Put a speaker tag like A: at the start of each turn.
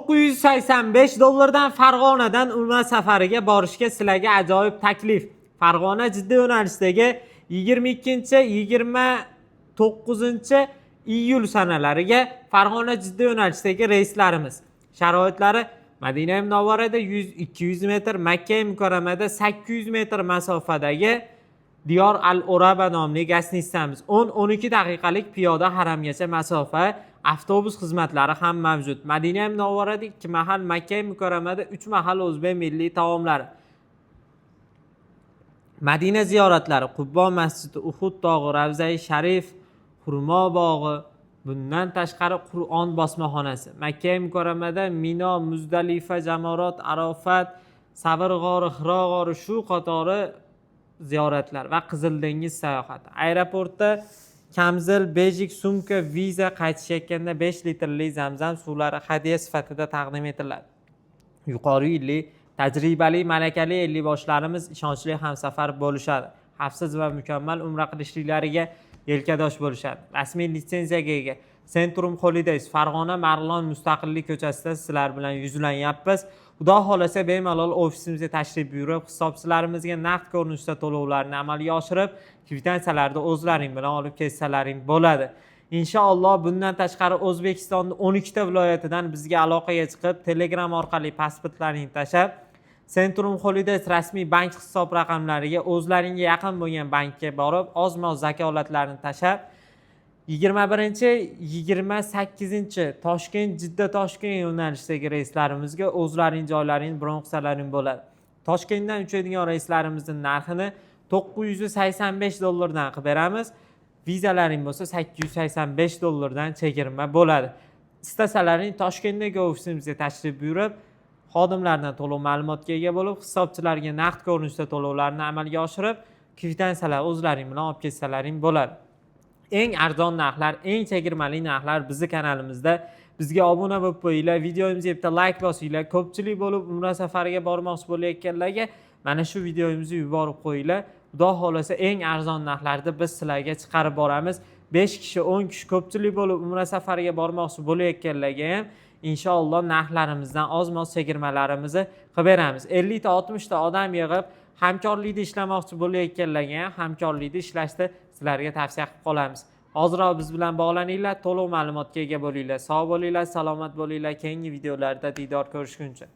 A: 985 dollardan Farg'onadan Umra safariga borishga sizlarga ajoyib taklif. Farg'ona Jidda yo'nalishidagi 22, 29 iyul sanalariga Farg'ona Jidda yo'nalishidagi reyslarimiz. Sharoitlari: Madina Munavvarada 100-200 metr, Makka Mukarramada 800 metr masofadagi Diyor Al Oraba nomli гостиница miz. 10-12 daqiqalik piyoda haramgacha masofa, avtobus xizmatlari ham mavjud. Madina Munavvarada 2 mahal, Makka Mukarramada 3 mahal o'zbek milliy taomlari. Madina ziyoratlari: Qubo masjidi, Uhud tog'i, Ravzai Sharif, xurmo bog'i, bundan tashqari Qur'on bosmaxonasi. Makka Mukarramada Mino, Muzdalifa, Jamorot, Arofat, Savr g'ori, Hiro g'ori, shu qatori ziyoratlar va Qizil dengiz sayohati. Aeroportda kamzil, bejik, sumka, viza, qaytishayotganda 5 litrli Zamzam suvlari hadya sifatida taqdim etiladi. Yuqori yilli, tajribali, malakali ellikboshlarimiz ishonchli hamsafar bo'lishadi, xavfsiz va mukammal umra qilishliklariga yelkadosh bo'lishadi. Rasmiy litsenziyaga ega Centrum Holidays Farg'ona, Marg'ilon, Mustaqillik ko'chasida sizlar bilan yuzlanyapmiz. Xudo xohlasa, bemalol ofisimizga tashrif buyurib, hisobchilarimizga naqd ko'rinishda to'lovlarni amalga oshirib, kvitansiyalarni o'zlaring bilan olib kelsalaring bo'ladi, inshaalloh. Bundan tashqari, O'zbekistonni 12 ta viloyatidan bizga aloqaga chiqib, Telegram orqali pasportlaringni tashlab, Centrum Holidays rasmiy bank hisob raqamlariga, o'zlaringga yaqin bo'lgan bankka borib, ozmoz zakolatlarni tashlab, 21, 28 Toshkent Jidda, Toshkent yo'nalishidagi reyslarimizga o'zlaring joylaringni bron qilsalaring bo'ladi. Toshkentdan uchadigan reyslarimizni narxini 985 dollardan qilib beramiz. Vizalaring bo'lsa, 885 dollardan chegirma bo'ladi. Istasalaring, Toshkentdagi ofisimizga tashrif buyurib, xodimlardan to'liq ma'lumotga ega bo'lib, hisobchilarga naqd ko'rinishda to'lovlarni amalga oshirib, kvitansiyalar o'zlaring bilan olib kelsalaring bo'ladi. Eng arzon narxlar, eng chegirmali narxlar bizni kanalimizda. Bizga obuna bo'lib qo'yinglar, videomizga bitta layk bosinglar. Ko'pchilik bo'lib umra safariga bormoqchi bo'layotganlarga mana shu videomizni yuborib qo'yinglar. Xudo xohlasa, eng arzon narxlarda biz sizlarga chiqarib boramiz. 5 kishi, 10 kishi, ko'pchilik bo'lib umra safariga bormoqchi bo'layotganlarga ham, inshaalloh, narxlarimizdan ozmoz chegirmalarimizni qilib beramiz. 50 ta, 60 ta odam yig'ib, hamkorlikda ishlamoqchi bo'layotganlarga ham hamkorlikda ishlashni sizlarga tavsiya qilib qolamiz. Hoziroq biz bilan bog'laninglar, to'liq ma'lumotga ega bo'linglar. Sog' bo'linglar, salomat bo'linglar, keyingi videolarda diydor ko'rishguncha.